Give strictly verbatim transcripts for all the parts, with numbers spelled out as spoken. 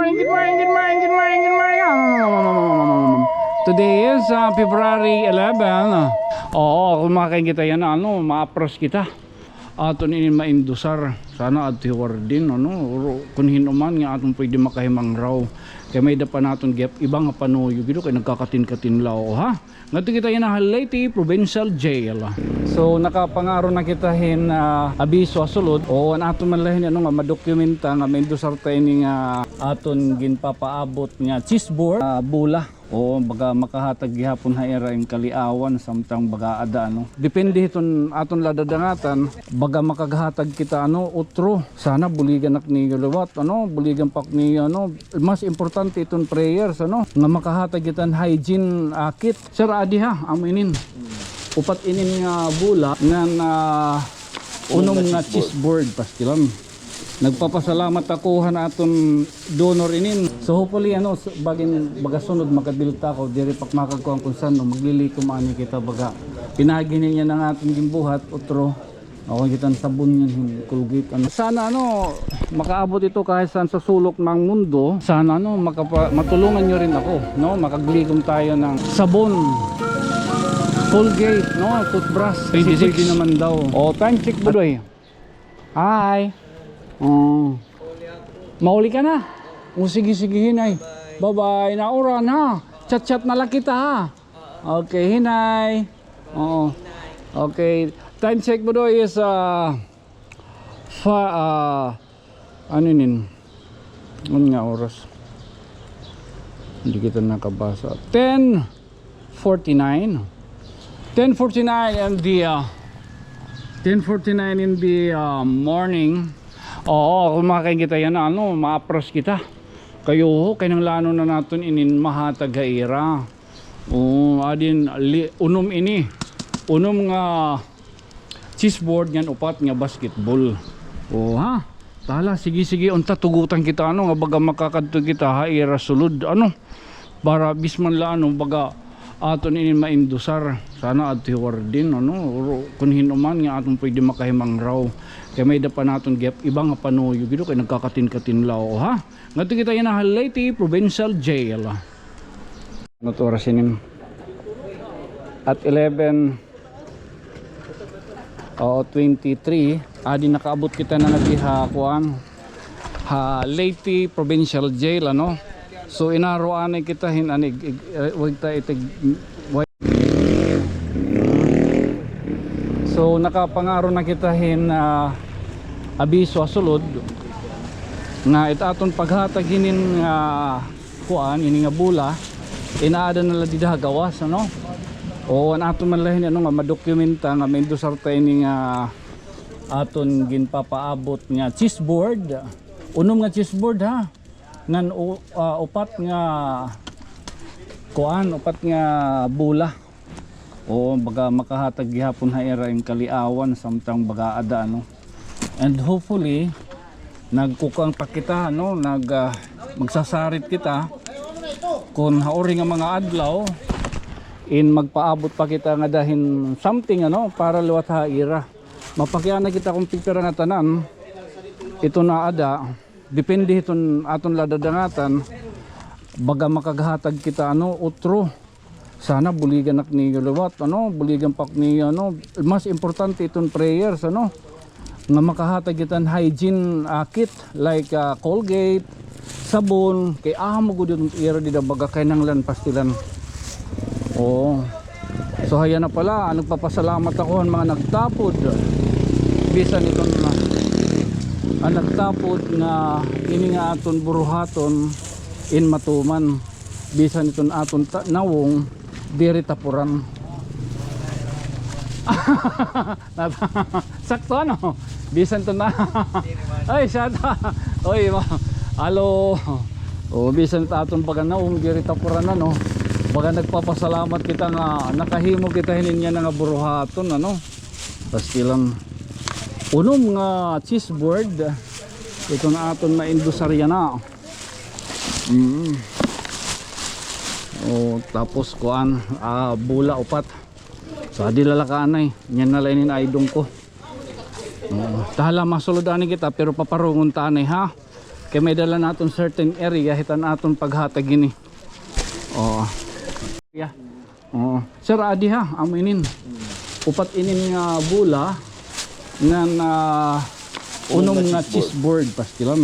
Good morning, good morning, good morning, good morning. Today is, ah, February eleven. Oo, kumakain kita yana, ano, maapras kita. Aton ini maindusar. Sana adto hi Warden, ano, ro-, kun hin-o man nga aton pwede makahimangraw. Kay may-ada pa naton gihap iba nga panuyo, gid, kay nagkakatin-katin la, o, ha? Ngadto kita yana ha Leyte Provincial Jail. So, nakapangaro na kita hin, ah, abiso ha sulod. O, an aton man la hin, ano, nga madokumenta nga maindusar ta ini nga aton ginpapaabot nga chessboard, ah, bola. O, baga makahatag gihapon ha ira hin kaliawan samtang baga aada, ano. Depende hiton aton la dadangatan, baga makaghatag kita, ano, utro. Sana buligan ak niyo liwat, ano, buligan pa ak niyo, ano. Mas importante iton prayers, ano, nga makahatag kita hin hygiene, ah, kit. Sir, adi ha, amo inin. Upat inin nga bola ngan, ah, unom nga chessboard, pastilan. Nagpapasalamat ako han aton donor inin. So hopefully, ano, s-, bagin, baga sunod, makabilta ako, diri pa ak makagkuan kun san-o, maglilikom anay kita, baga. Pinaagi niya na nga aton ginbuhat, utro. Ako kita hin sabon niyan, hin Colgate, ano. Sana, ano, makaabot ito kahit saan sa sulok ng mundo. Sana, ano, makapa-, matulungan niyo rin ako, no? Makaglikom tayo ng sabon, Colgate, no? Toothbrush. Kasi twenty-six. Pwede naman daw. O, time check, Budoy. Hi. O. Mauli ka na? O, sige, sige, hinay. Bye-bye. Nauran, ha? Chat-chat na la kita, ha? Okay, hinay. Oo. Okay. Time check, Budoy, is, ah, fa-, ah, ano inin? Ano nga oras? Hindi kita nakabasa. Ten forty-nine. Ten forty-nine in the, ah, ten forty-nine in the, ah, morning. Oo, kumakain kita yana, ano, maapras kita. Kay, oo, kinahanglanon na naton inin mahatag ha ira. Oo, adin, li-, unom ini. Unom nga chessboard ngan upat nga basketball. Oo, ha? Tala, sige, sige, unta tugutan kita, ano, nga baga makakadto kita ha ira sulod, ano? Para bisan man la, ano, baga aton ini maindusar. Sana adto hi Warden, ano, ro-, kun hin-o man nga aton pwede makahimangraw. Kay may-ada pa naton gihap iba nga panuyo, gid, kay nagkakatin-katin la, o, ha? Ngadto kita yana ha Leyte Provincial Jail. Ano it oras ini? At eleven, o, twenty-three. Adi nakaabot kita na ngadi ha kuan, ha Leyte Provincial Jail, ano. So, inaro anay kita hin, ani, ig-, ig-, eh, wait ta, itig, wait. So, nakapangaro na kita hin, ah, abiso ha sulod nga it aton paghatag hinin nga kuan, ini nga bola, inaada na la dida ha gawas, ano? O, an aton man la hin, ano, nga madokumenta nga maindusar ta ini nga aton ginpapaabot nga chessboard. Unom nga chessboard, ha? Ngan u-, ah, upat nga kuan, upat nga bola. Oo, baga makahatag gihapon ha ira hin kaliawan samtang baga aada, ano. And hopefully, nagkukuan pa kita, ano, nag, ah, magsasarit kita. Kun ha uri nga mga adlaw, in magpaabot pa kita ngada hin something, ano, para liwat ha ira. Mapakiana kita kun pipira nga tanan, ito na ada. Depende hiton aton la dadangatan, baga makaghatag kita, ano, utro. Sana buligan ak niyo liwat, ano, buligan pa ak niyo, ano. Mas importante iton prayers, ano, nga makahatag kita hin hygiene, ah, kit, like, ah, Colgate, sabon, kay amo gud it ira dida baga kinahanglan pastilan. Oo. So, hayan na pala, ah, nagpapasalamat ako han mga nagtapod. Bisan iton, ah, an nagtapod nga ini nga aton buruhaton in matuman. Bisan iton aton ta-, nawong diri tapuran. Nat-, sakto, ano? Bisan to na. Ay, shout out. Oy, ma-, alo. O, bisan ta aton baga nawong diri tapuran, ano? Baga nagpapasalamat kita nga nakahimo kita hinin yana nga buruhaton, ano? Pastilan. Unom nga chessboard. Ito na aton maindusar yana. Mm. O, tapos kuan, ah, bola upat. So, adi la la ka anay. Niyan na la inin aydong ko. Oo. Tahala, masulod anay kita, pero paparungon ta anay, ha? Kay may dala naton certain area, hit an aton paghatag ini. Oh. Yeah. Oh. Sir, adi ha, amo inin. Upat inin nga bola ngan, ah, unom nga chessboard, pastilan.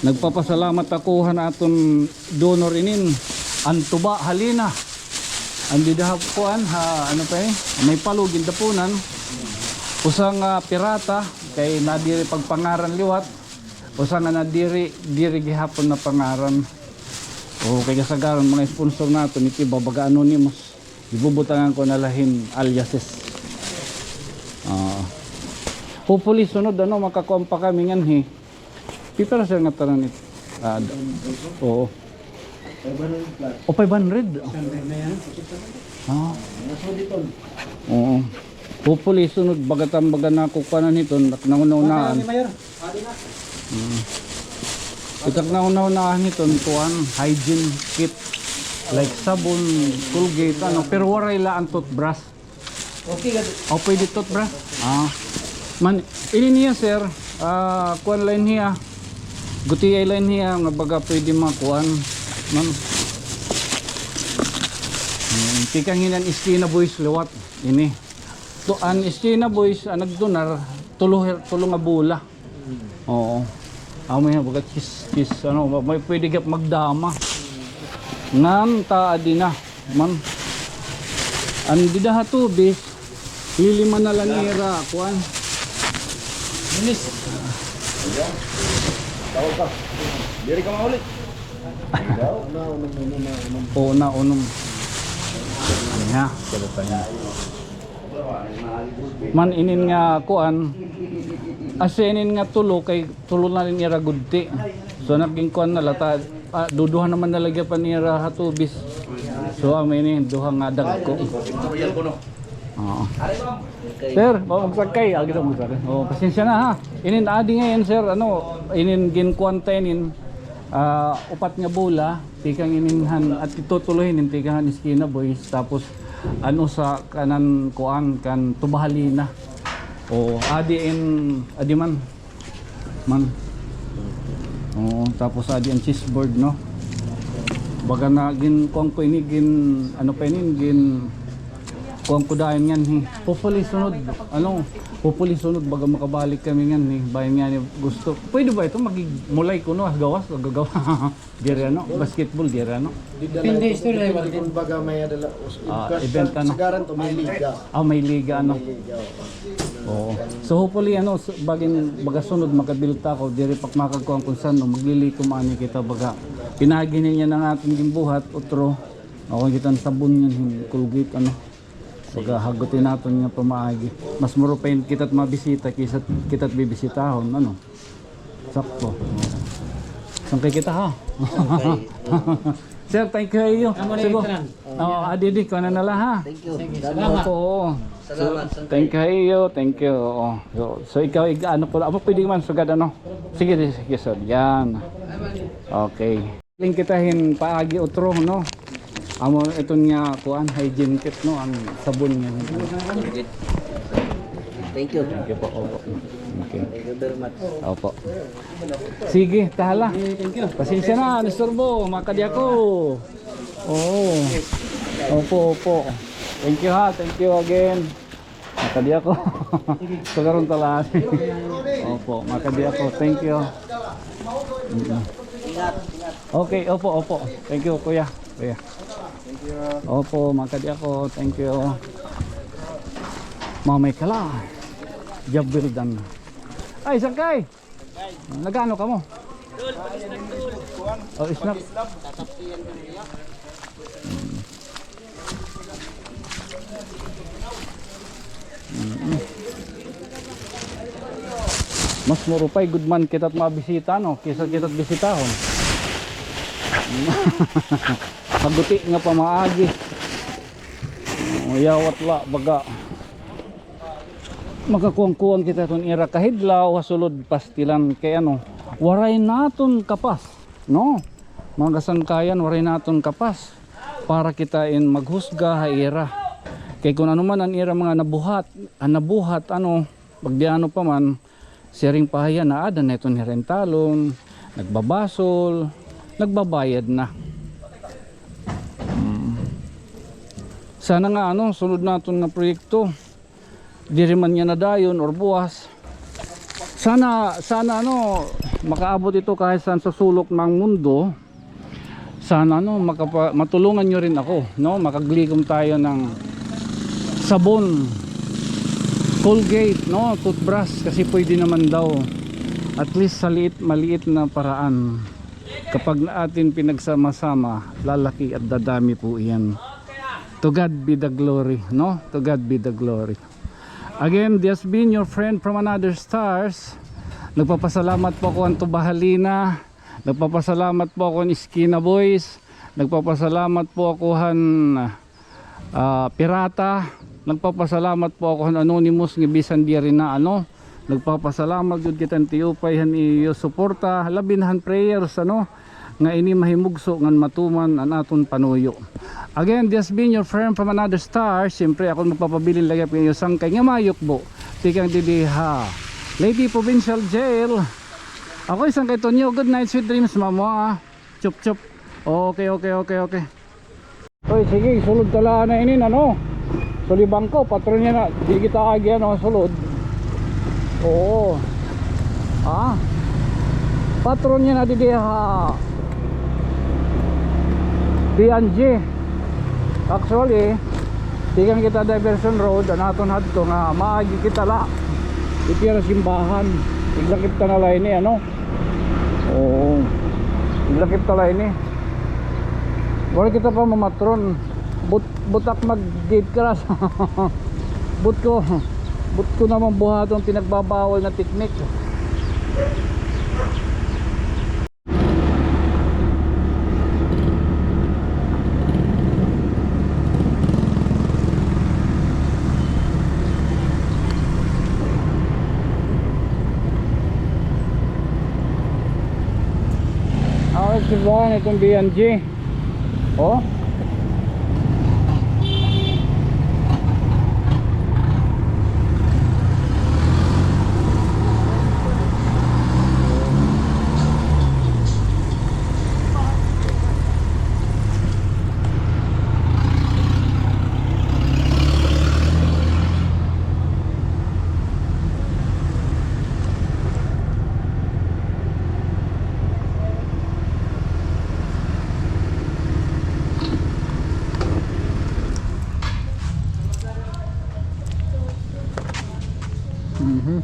Nagpapasalamat ako han aton donor inin, an Tuba Halina. An dida ha kuan ha, ano pa, eh, may palugin dapunan. Usa nga pirata, kay nadiri pagpangaran liwat. Usa nga nadiri, diri gihapon napangaran. O kay kasagaran mga sponsor naton, iti babaga anonymous. Gibubutangan ko na la hin aliases. Ah. Hopefully, sunod, ano, makakuan pa kami nganhi. Pipira, sir, nga tanan ito? Ah, d-, oo. Five hundred plus. O, five hundred? Six hundred na yan. Ah. Mga sulit, tol. Oo. Hopefully, sunod, baga tambagan na ako kuanan hiton, at nangunaunaan. Mayor. Mm. Itak na unaw na hiton kuan, hygiene kit. Like sabon, Colgate, ano, pero waray la an toothbrush. Okay, gad-, o, pwede toothbrush? Ah. Man, ini niya, sir, ah, kuan la ini hiya. Gutiay la ini hiya, nga baga pwede makuan. Man. Hmm, tikang hinan Esquina Boys liwat. Ini. To, an Esquina Boys, an nagdonar, tulo, tulo nga bola. Oo. Amo nga, baga chis, chis, ano, may pwede gihap magdama. Ngan, ta, adi na, man. An dida ha tubis, lilima na la nira, kuan. Minis. Tawag ka. Diri ka maulit. Oo, na, unom. Nya. Man, inin nga kuan, as inin nga tulo, kay tulo na rin ira gudti. So, naging kuan na la, ta, ah, duduha naman na la gihap an ira ha tubis. So, amo ini, duha nga dagko. Oo. Sir, magsakay. Ah, kita magsakay. Oh, pasensya na ha. Inin adi ngayon, sir, ano, inin ginkuan ta inin, ah, upat nga bola. Tikang inin han, at ito tulo inin, tikang han Esquina Boys, tapos an usa kanan kuan, kan Tuba Halina. O, adi in, adi man. Man. Oo, tapos adi an chessboard, no? Baga na gin, kuan ko ini, gin, ano pa ini, gin, kuan ko dayon nganhi. Hopefully sunod, ano, hopefully sunod, baga makabalik kami nganhi. Bayan nga ni gusto. Pwede ba ito? Magig-, mulay ko, no? Gawas, gagawa. Diri, ano, basketball, diri, ano? Depende istorya, eh, kung baga may adala, us-, ah, kas-, event, ano? Kasagaran to, may liga. Ah, may liga, ano? May liga, oo. Oo. So, hopefully, ano, s-, bagin, baga sunod, makabilta ako, diri pa makagkuhan kung san, no, maglilikom ani kita, baga. Pinagi niya na nga aton ginbuhat, utro. Ako, kita an sabon niyan, hin Colgate, ano? Paghahagutin naton nga pamaagi. Mas marupay kita't mabisita kaysa kita't bibisitahon, ano? Sakto. Sangkay kita, ha? Sir, thank you ha iyo. Amo na. Sige. Oo, adi, di, kuha na na la, ha? Thank you. Sige, salamat. Opo, oo. Salamat, sangkay. Thank you ha iyo, thank you. Oo. So, so ikaw, ig-, ano ko la, amo, pwede man sugad, ano? Sige, sige, sige, sir. Yan. Okay. Ling kita hin paagi utro, no? Amo iton nga kuan, hygiene kit, no? An sabon nga. Thank you. Thank you po, opo. Okay. Thank you very much. Opo. Sige, ta hala. Thank you. Pasensya na, nisturbo, makadi ako. Oo. Opo, opo. Thank you ha, thank you again. Makadi ako. Sige. Sugaron talaga. Opo, makadi ako. Thank you. Mm-mm. Okay, opo, opo. Thank you, kuya. Kuya. Opo, makadi ako. Thank you. Mamay kala. Job well done. Ay, sangkay. Nag-ano kamo? Oh, snack. Mm. Mas marupay gud man kita't mabisita, no, kaysa kita't bisitahon. Haguti nga pamaagi. Oh, yawat la, baga. Makakuan-kuan kita iton ira kahidlaw ha sulod pastilan kay ano, waray naton kapas, no? Mga kasangkayan, waray naton kapas para kita in maghusga ha ira. Kay kun ano man an ira mga nabuhat, an nabuhat, ano, pagdiano pa man, siring pa hiya, naada na iton hirentalon, nagbabasol, nagbabayad na. Hmm. Sana nga, ano, sunod naton nga proyekto, diri man niya na dayon or buwas. Sana, sana, ano, makaabot ito kahit saan sa sulok ng mundo. Sana, ano, makapa-, matulungan niyo rin ako, no? Makaglikom tayo ng sabon, Colgate, no? Toothbrush, kasi pwede naman daw. At least sa liit, maliit na paraan. Kapag atin pinagsama-sama, lalaki at dadami po iyan. To God be the glory, no? To God be the glory. Again, this has been your friend from another stars. Nagpapasalamat po ako han Tubahalina. Nagpapasalamat po ako han Iskina Boys. Nagpapasalamat po ako han, ah, Pirata. Nagpapasalamat po ako han Anonymous nga bisan diri na, ano. Nagpapasalamat gud kita han Tiupay han iyo suporta. Labi na han prayers, ano. Nga ini mahimugso ngan matuman an aton panuyo. Again, this has been your friend from another star. Siyempre, ako magpapabilin lagi po iyo sangkay nga mayukbo. Tikang didi ha Leyte Provincial Jail. Ako isang kay Tonyo. Good night, sweet dreams, mama. Chup, chup. Okay, okay, okay, okay. Oy, sige, sulod ta la na inin, ano? Sulibangko, patron niya na. Di kita agi, ano, sulod. Oo. Ah. Patron niya na didi ha B and G. Actually, tikang kita diversion road, an aton hadto nga maagi kita la. Iti na simbahan. Iglakip ta na la ini, ano? Oo. Lakip ta la ini. Waray kita pa mamatron. But, butak mag-gate crash. But ko, but ko naman buhaton pinagbabawal nga teknik. Ah, simbahan iton B and G. Oh. Mhm.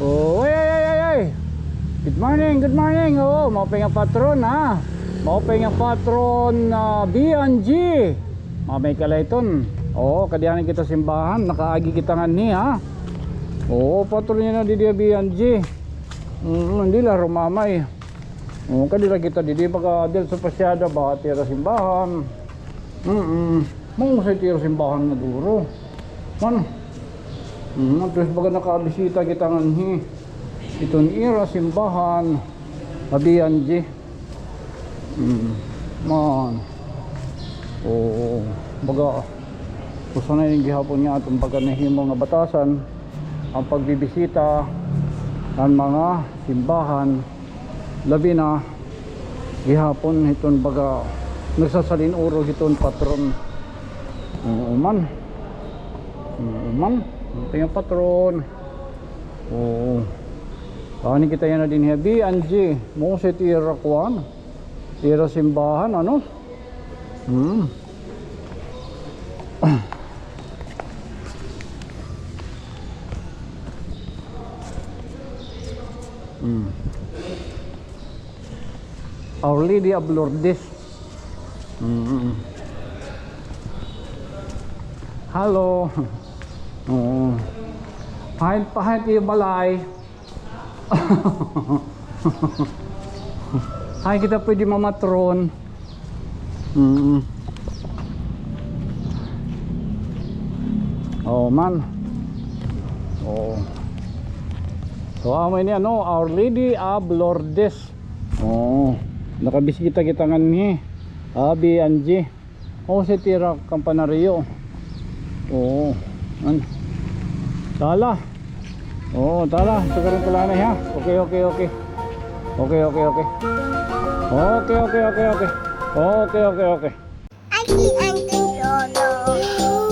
Oh, ay, ay, ay, ay, ay. Good morning, good morning. Oo, maupay nga patron, ha. Maupay nga patron, ah, B and G. Mamay kalayton. Oo, kadiyan kita simbahan, nakaagi kita nganhi, ha. Oo, patron niya na didi B and G. Mm, hindi la rumamay. Oo, kadi la kita didi, baga diri sa pasyada ba, tira simbahan. Mm-mm. Mao sa tira simbahan nga duro. Man. Mm, at least baga nakabisita kita nganhi. Iton ira simbahan, B and G. Mm. Man. Oo. Baga, usa na ini gihapon nga aton baga nahimo nga batasan, an pagbibisita han mga simbahan, labi na gihapon hiton baga nagsasalin-uro hiton patron. Oo man. Oo man. Ito yung patron. Oo. Ani kita yana dinhi ha B and G. Mao sa ira kuan. Ira simbahan, ano? Hmm. Hmm. Our Lady of Lourdes. Hmm. Hello. Oo. Hain pa, hain iyo balay. Hain kita pwede mamatron. Mm. Oo man. Oo. So, amo ini, ano, Our Lady of Lourdes. Oh, nakabisita kita nganhi. Abi, Angie. Oh, si Tira Campanario. Oo. An? Tala. Oo, tala. Sugaran ko la anay, ha? Okay, okay, okay. Okay, okay, okay. Okay, okay, okay, okay. Okay, okay, okay. Aki, Auntie Lolo.